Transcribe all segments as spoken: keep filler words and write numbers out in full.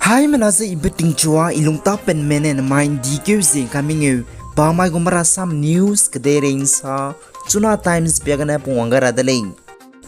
Haimena ze ibe tingchua i lungtapenme ne nemai ’ndi keu zie ka mengeu, pa mai gu Marasam News kedeirei ’nsa, Chuna Times piagene pungwang gai ra de lei.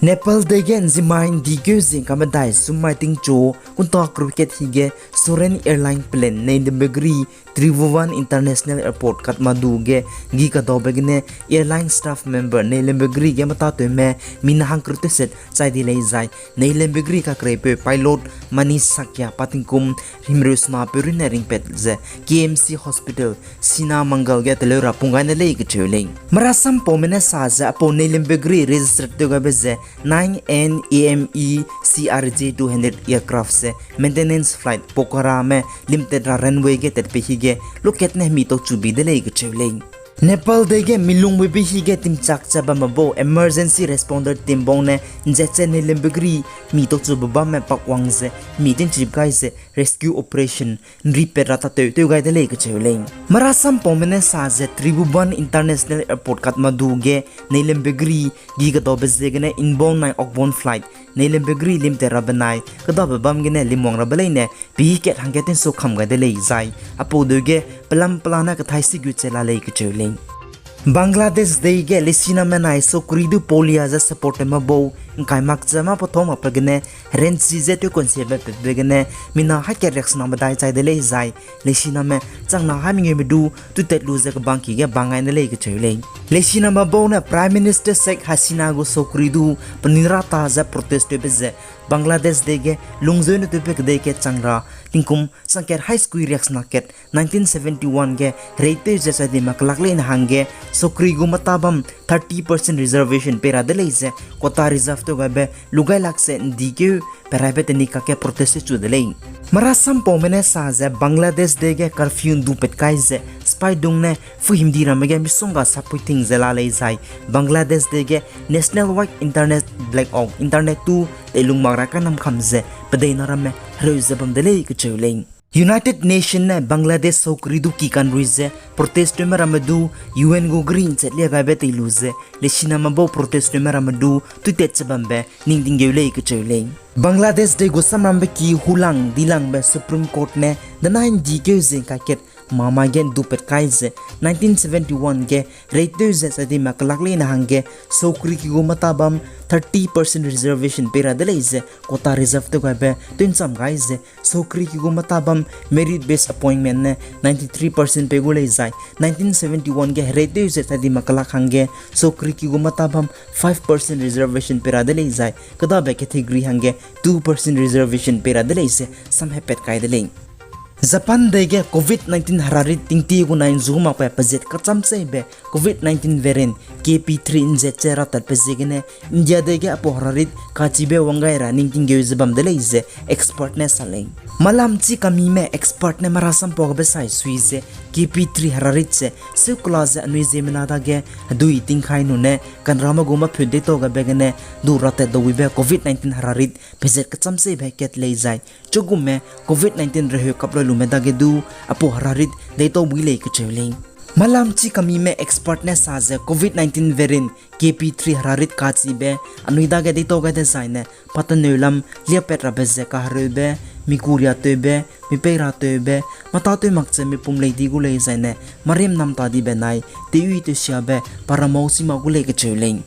Nepal dei ge ’nzimai ’ndi keu zie ka medai summai tingchu, kunta kereu kat hige Soren Airline plane nei lembe geri Tribhuvan International Airport Kathmandu ge gi kadaube gene airline staff member nei lembe geri ge metatewme mina hangkereu teset chai di lei zai, nei lembe geri kakreipeu pilot Manish Shakya pa tingkum himreu sena peu runne ringpat ze K M C Hospital, Sina Mangal ge teleu ra pung gai ne lei kecheu lei. Marasam paume ne sa ze apau nei lembe geri registered tew gaibe ze nine N A M E C R J two hundred aircraft ze maintenance flight Pokhara me limtat ra runway ge tatpe hige lukat ne hemi tau chu bi de lei kecheu lei. Nepal dei ge milung bebe hige timchak ze bamme bau emergency responder team bau ne ’nzet ze nei lembe geri mi tau chu be bamme pakwang ze mi tinchip gai ze rescue operation ’nripat ra tatew tew gai de lei kecheu lei. Marasam paume ne sa ze Tribhuvan International Airport Kathmandu ge nei lembe geri gi kadaube ziegene inbound nai outbound flight nei lembe geri limtat ra benai kedabe bam gene limwang rabe leine pî kat hangge tinsu kam gai de lei zai, apau deu ge pelam pelane kethai sigut che la lei kecheu lei. Bangladesh dei ge lesiname nai sokri du polia ze support tewme bau ’ngkai mak ze mâ pathau makbe gene, herenchi ze tewkuansiebe pebe gene, mina hai kat riaksena medai chai de lei zai, lesiname changna hai mengeume du tutat lu ze kebangki ge bang gai ne lei kecheu lei. Lesiname bau ne Prime Minister Sheikh Hasina gu sokri du penui ra ta ze protest tewbe ze Bangladesh dei ge lungzeu ne tewbe kedei kat chang ra tingkum chang kat hai sekui riaksena kat nineteen seventy one ge hereitew ze chai di ma kelak leine hangge sokri gu mata bam thirty percent reservation pei ra de lei ze quota reserve tew gaibe lugailak ze ’ndi keu peraibe teni kakge protest chu de lei. Marasam paume ne sa ze Bangladesh dei ge curfew ’ndupat kai ze sipaidung ne fuhimdi ramme ge misongga sapui ting ze la lei zai, Bangladesh dei ge national wide internet blackout, internet tu teilung mak ra kanam kam ze pedeina ramme hereu ze bam de lei kecheu lei. United Nation ne Bangladesh sokri du ki kanrui ze protest tewme ramme du U N gu geri ’nchet lia gaibe tei lu ze lesiname bau protest tewme ramme du tutat che bambe ning tinggeu lei kecheu lei. Bangladesh dei gu samrambe ki hulang dilangbe Supreme Court ne denai ’ndi keu zie ’ngkai kat mama ge ’ndupat kai ze nineteen seventy one ge hereitew ze chai di ma kelak leine hangge sokri ki gu mata bam thirty percent reservation pei ra de lei ze quota reserve tew gaibe tew'ncham gai ze sokri ki gu mata bam merit based appointment ne ninety three percent pei gu lei zai, nineteen seventy one ge hereitew ze chai di ma kelak hangge sokri ki gu mata bam five percent reservation pei ra de lei zai, kedabe category hangge two percent reservation pei ra de lei ze samhepat kai de lei. Japan dei ge covid nineteen herarit tingtie gu nai ’nzu makbe pezat kacham cheibe covid nineteen variant K P three ’nzet ze ratatbe ziegene India dei ge apau herarit kachibe wang gai ra ning tinggeu ze bam de lei ze expert ne sa lei. Malam chi kamime expert ne marasam pau gabe sai sui ze K P three herarit ze seukela ze anui ziemmena dage hedui tingkai nune kanrame gu maput deitau gabe gene du ratat dau wibe covid nineteen herarit pezat kacham cheibe kat lei zai, chugumme covid nineteen reheu kap loi lume dage du apau herarit deitau bui lei kecheu lei. Malam chi kamime expert ne sa ze covid nineteen variant K P three herarit kachibe anui dage deitau gai dezaine, pateneu lam liapat rabe ze kahereube, mikuriatewbe, mipeira tewbe, mata tew mak ze mipum lei di gu lei zaine, mariam nam ta dibe nai, tewui tewsiabe, paramau si mak gu lei kecheu lei.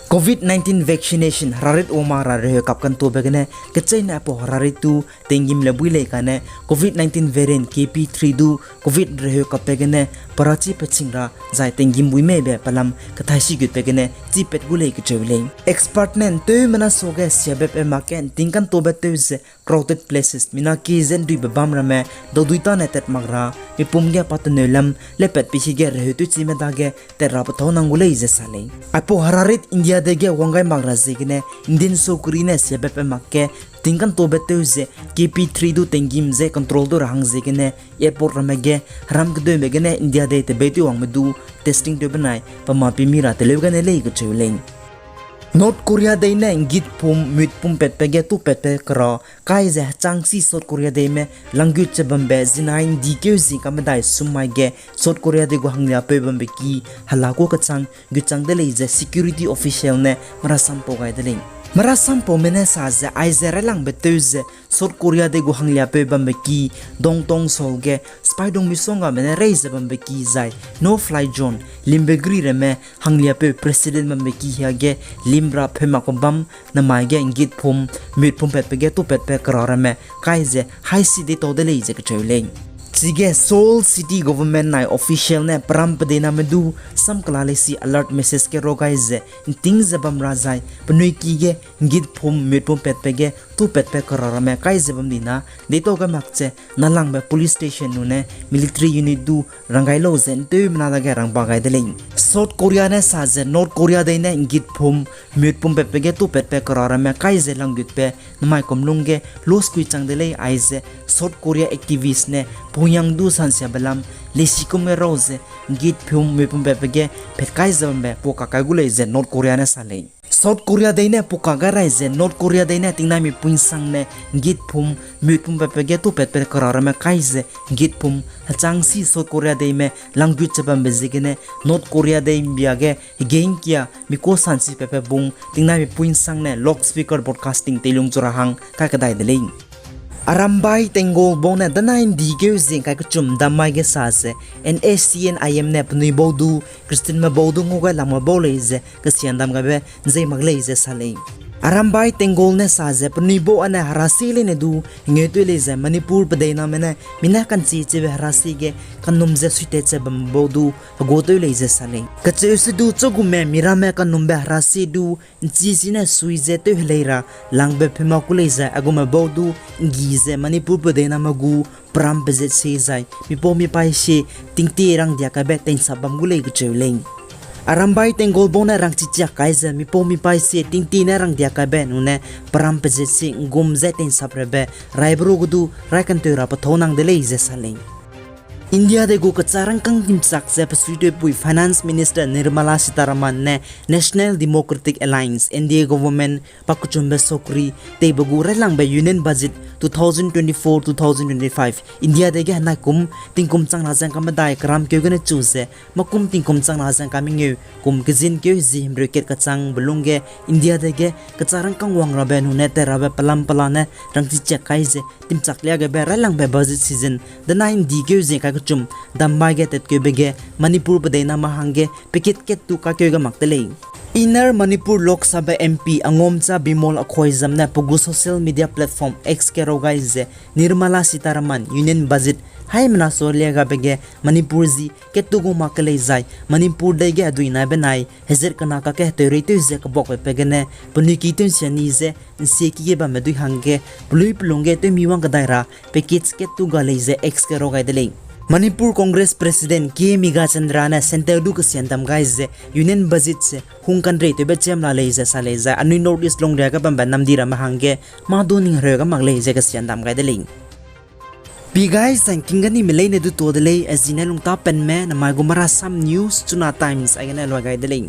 Covid nineteen vaccination herarit wang mak ra reheu kap kantabe gene, kecheîne apau herarit tu, tinggîm le bui lei kane, covid nineteen variant K P three du, covid reheu kapbe gene, parachi peching ra, zai tinggîm bui meibe pelam kethai sigutbe gene, chipat gu lei kecheu lei. Expert ne ’nteumena suage siabe pe mak ge ’nting kantabe tew ze, crowded places, mina ki ze ’nduibe bam ramme, daudui tane tat mak ra, mipum ge pateneu lam, lepatpe hige reheu tewchime dage, tat ra pethâu nang gu lei ze sa lei. Aipau herarit India dei ge wang gai mak ra ziegene, Indian sokeri ne siabe pe mak ge, tingkantabe tew ze, K P three du tinggîm ze control tew ra hang ziegene, airport ramme ge, heram kedeume gene India dei tebei tew wangme du, testing tew benai, pema pimi ra teleu gene lei kecheu lei. North Korea dei ne ’nggit pum, mut pum patbe ge tupatbe kera, kai ze hechang si South Korea deime, langgut che bambe zinai ’ndi keu zi kamedai sum mai ge, South Korea dei gu hangniapeu bambe ki, hela ku kechang, gutchang de lei ze security official ne merasampau gai de lei. Merasampaume ne sa ze aize railangbe tew ze South Korea dei gu hangliapeu bambe ki, Dongtong Seoul ge sipaidung misonggame ne rei ze bambe ki zai no fly zone limbe gri ramme hangliapeu president bambe ki hiage lim ra pheumakbe bam namai ge nggit phum mut pum patbe ge tupatbe kera ramme kai ze haisi deitau de lei ze kacheu lei. Chige Seoul City Government nai official ne peram pedename du samkela leisi alert message ge rau gai ze nting ze bam ra zai penui ki ge nggit phum mut pum patbe ge tupatbe kera ramme kai ze bam dina deitau gai mak ze nalangbe police station nune military unit du rang gai lau ze nteumena dage rang ba gai de lei. South Korea ne sa ze North Korea dei ne nggit phum mut pum patbe ge tupatbe kera ramme kai ze langgutbe namai kum lungge loss kui chang de lei aize South Korea activist ne Pyongyang du sansiabe lam leisi kum ge rau ze nggit phum mut pum patbe ge phat kai ze bambe pua kakai gu lei ze North Korea ne sa lei. South Korea dei ne pua kakai rai ze North Korea dei ne tingnaimi pui'nsang ne nggit phum mut pum patbe ge tupatbe kera ramme kai ze nggit phum hechangsi South Korea deime langgut ze bambe ziegene North Korea dei mbia ge hegengkia miko sansi patbe bung tingnaimi pui'nsang ne loudspeaker broadcasting teilung chu ra hang kai kadai de lei. Arambai Tenggol bau ne danai ndikeu zing kai kechum dammai ge sa ze N S C N I M ne penui bau du Christianme bau du ngau gai langme bau lei ze kesian dam gaibe nzei mak lei ze sa lei. Arambai Tenggol ne sa ze penui bau ane herasi leine du hengeu tew lei ze Manipur pedeiname ne mina kanchi chibe herasi ge kanum ze suitat ze bambe bau du hegua tew lei ze sa lei. Kacheuse du chagume miramme kanumbe herasi du nchi sine sui ze tew helei ra langbe phema ku lei zai agume bau du nggi ze Manipur pedeiname gu peram pezet sie zai mipau mipaî sie tingtie rangdia kaibe teinsap bam gu lei kecheu lei. Arambai Tenggol bau ne rangchichiak kai ze mipau mipaî sie tingtie ne rangdia kaibe nune peram pezet sie nggum ze teinsap rabe raibe ru ge du raikanteu ra pethâu nang de lei ze sa lei. India dei gu kechârangkâng timchak ze pesuitewpui Finance Minister Nirmala Sitharaman ne National Democratic Alliance, N D A government, pakechumbe sokri teibe gu railangbe Union Budget two thousand twenty-four two thousand twenty-five India dei ge henai kum tingkum chang na zengka medai keramkeu gene chu ze makum tingkum chang na zengka mengeu kum kezinkeu hezie himreu kat kachangbe lungge India dei ge kechârangkâng wang rabe nune tat rabe pelam pela ne rangchichiak kai ze timchak lia gebe railangbe budget season danai ndikeu zing kai kechum dambai ge tatkeube ge Manipur pedeiname hangge pekit kat tu kakeu ga mak de lei. Inner Manipur Lok Sabha M P Angomcha Bimol Akoijam ne pe gu social media platform X ge rau gai ze Nirmala Sitharaman Union Budget haimena sualia gabe ge Manipur zi kat tu gu mak ke lei zai Manipur dei ge hedui nai benai hezat kena kakge heteurei tew ze kebuakbe pe gene penui ki tew nsia ni ze nsie ki ge bamme dui hangge pelui pelung ge tewmi wang kedai ra package kat tu ga lei ze X ge rau gai de lei. Manipur Congress President K Meghachandra ne centre du kesian dam gai ze Union Budget ze hungkanrei tewbe chiam la lei ze sa lei zai anui North East lungria ge bambe namdi ramme hangge mâ du ning hereu ga mak lei ze kesian dam gai de lei. Pi gai zangking ga nime leine du tuâ de lei, a zine lungtâ penme namai gu Marasam News, Chuna Times aigene luai gai de lei.